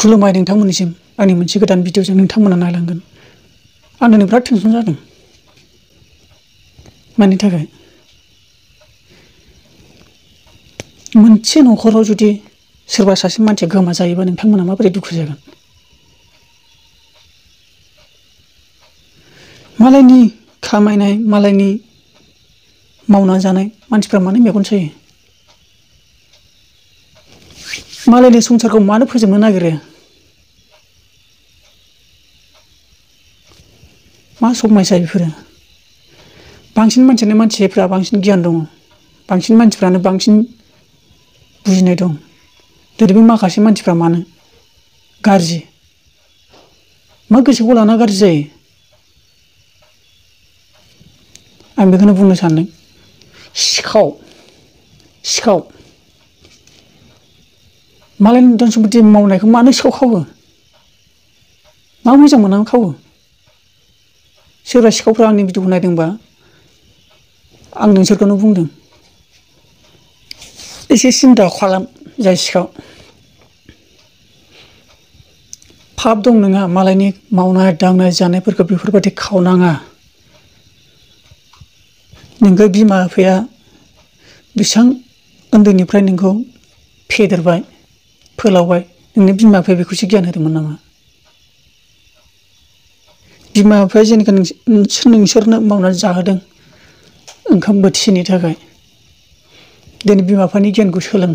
खुलुमबाय नोंथांमोननिसिम आंनि मोनसे गोदान भिडिअजों नोंथांमोना नायलांगोन। आं दिनै बिराद टेनसन जादों। मानि थाखाय मोनसे न'खराव जुदि सोरबा सासे मानसिया गोमा जायोबा नोंथांमोना माबोरै दुखु जागोन? मालायनि खामायनाय मालायनि मावना जानाय मानसिफ्रा मानो मेगन सायो? मालायनि संसारखौ मानो फोजोबनो नागिरो? मा समयसा बेफोरो? बांसिन मानसिफ्रा बांसिन गियान दङ, बांसिन मानसिफ्रानो बांसिन बुजिनाय दं। दिनै बे माखासे मानसिफ्रा मानो गाज्रि? मा गोसोखौ लाना गाज्रि जायो? आं बेखौनो बुंनो सानदों। सिखाव मालायनि धन सम्पति मावनायखौ मानो सिखाव खावो? मा मोजां मोननानै खावो? सोरबा सिखावफ्रा आंनि भिडिअखौ नायदोंबा आं नोंसोरखौनो बुंदों, एसे सिन्था खालाम। जाय सिखाव, पाप दं नोंहा। मालायनि मावनाय दांनाय जानायफोरखौ बेफोरबायदि खावनाङा। नोंखौ बिमा बिफाया बेसेबां उन्दैनिफ्राय नोंखौ फेदेरबाय फोलावबाय, नोंनि बिमा बिफाया बेखौसो गियान होदोंमोन नामा? बिमा बिफाया जेनेखा नोंसोरनो मावनानै जाहोदों ओंखाम बोथिसेनि थाखाय, दिनै बिमा बिफानि गियानखौ सोलों।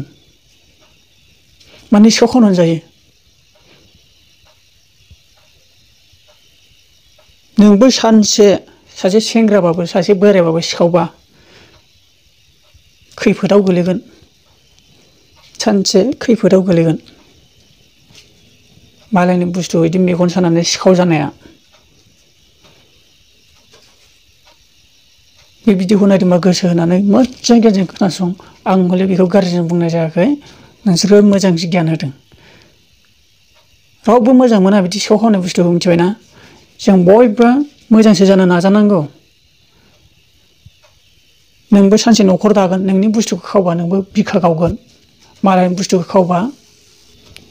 माने सिखाव खावनानै जायो? नोंबो सानसे सासे सेंग्राबाबो सासे बोरायबाबो सिखावबा खैफोदाव गोलैगोन। सानसे खैफोदाव गोलैगोन। मालायनि बुस्थु बिदि मेगन सानानै सिखाव जानाया। बे भिडिअखौ नायदोंबा गोसो होनानै मोजां गियानजों खोनासं। आं हले बेखौ गाज्रिजों बुंनाय जायाखै, नोंसोरखौ मोजांसो गियान होदों। रावबो मोजां मोना बिदि सिखाव खावनाय बुस्थुखौ, मिथिबायना? जों बयबो मोजांसो जानो नाजानांगौ। नोंबो सानसे न'खर दागोन, नोंनि बुस्थुखौ खावबा नोंबो बिखा गावगोन। मालायनि बुस्थुखौ खावबा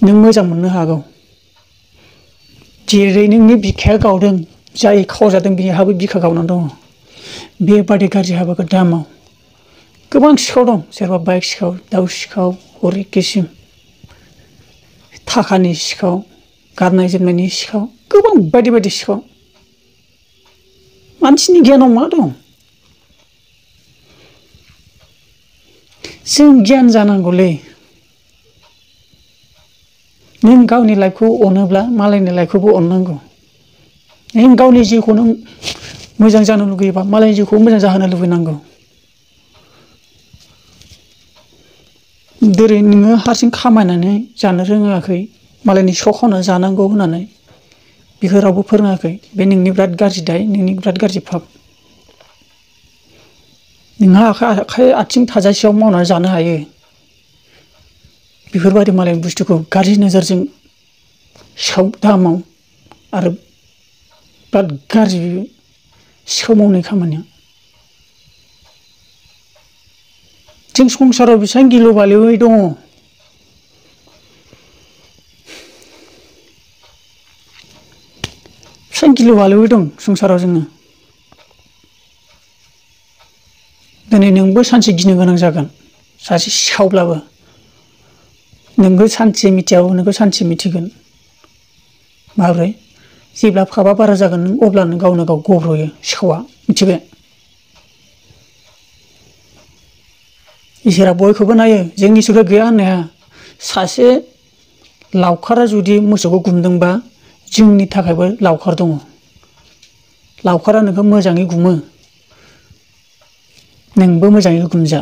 नों मोजां मोननो हागौ। जेरै नोंनि बिखाया गावदों, जाय खावजादों बेहाबो बिखा गावनानै दङ। बेबादि गाज्रि हाबाखौ दा माव। गोबां सिखाव दं, सोरबा बाइक सिखाव, दाउ सिखाव, हरै किसिम थाखानि सिखाव, गाननाय जोमनायनि सिखाव, गोबां बायदि बायदि सिखाव। मानसिनि गियानाव मा दं? जों गियान जानांगौलै। नों गावनि लाइफखौ अनोब्ला मालायनि लाइफखौबो अननांगौ। नों गावनि जिउखौ नों मोजां जानो लुगैयोबा मालायनि जिउखौ मोजां जाहोनो लुबैनांगौ। जेरै नोङो हारसिं खामायनानै जानो रोङाखै, मालायनि सिखाव खावनानै जानांगौ होननानै बेखौ रावबो फोरोङाखै। बे नोंनि बिराद गाज्रि दाय, नोंनि बिराद गाज्रि पाप। नोंहा आखाइ आथिं थाजासेयाव मावनानै जानो हायो। बेफोरबायदि मालायनि बुस्थुखौ गाज्रि नोजोरजों सिखाव दामाव। आरो बिराद गाज्रि सिखाव मावनाय खामानिया। जों संसाराव बेसेबां गिलु बालुयै दङ। बेसेबां गिलु बालुयै दं संसाराव जोङो। दिनै नोंबो सानसे गिनो गोनां जागोन, सासे सिखावब्लाबो। नोंबो सानसे मिथियाबाबो नोंखौ सानसे मिथिगोन। माब्रै? जेब्ला पापआ बारा जागोन अब्लानो गावनो गाव गब्र'यो सिखावा, मिथिबाय? इसोरा बयखौबो नायो, जोंनि इसोरखौ गैया होननो हाया। सासे लावखारा जुदि मोसौखौ गुमदोंबा जोंनि थाखायबो लावखार दङ। लावखारा नोंखौ मोजाङै गुमो, नोंबो मोजाङै गुमजा।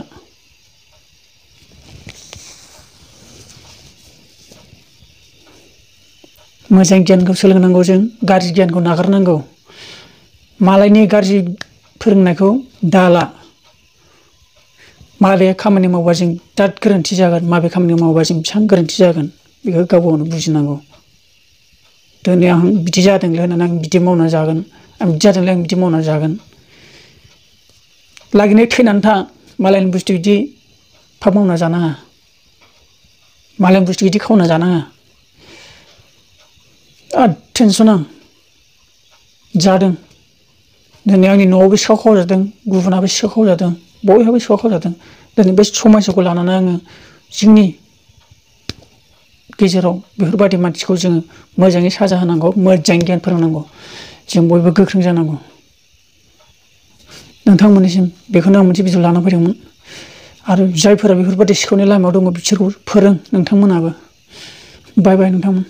मोजां गियानखौ सोलोंनांगौ, जों गाज्रि गियानखौ नागारनांगौ। मालायनि गाज्रि फोरोंनायखौ दाला। माबे खामानि मावबा जों बिराद गोरोन्थि जागोन, माबे खामानि मावबा जों बेसेबां गोरोन्थि जागोन, बेखौ गाव गावनो बुजिनांगौ। दिनै आं बिदि जादोंलै होननानै आं बिदि मावना जागोन, आं बिदि जादोंलै आं बिदि मावना जागोन। लागिनाय थैनानै था, मालायनि बुस्थु बिदि पाप मावना जानाङा। मालायनि बुस्थु बिदि खावना जानाङा। बिराद टेनसन आं जादों दिनै आंनि न'आवबो सिखाव खावजादों गुबुनाबो सिखाव खावजादों बयहाबो सिखाव खावजादों दिनै बे समायसाखौ लानानै आङो जोंनि गेजेराव बेफोरबायदि मानसिखौ जोङो मोजाङै साजा होनांगौ मोजाङै गियान फोरोंनांगौ जों बयबो गोख्रों जानांगौ नोंथांमोननिसिम बेखौनो आं मोनसे भिडिअ लाना फैदोंमोन आरो जायफोरा बेफोरबायदि सिखावनि लामायाव दङ बिसोरखौ फोरों नोंथांमोनाबो बाय बाय नोंथांमोन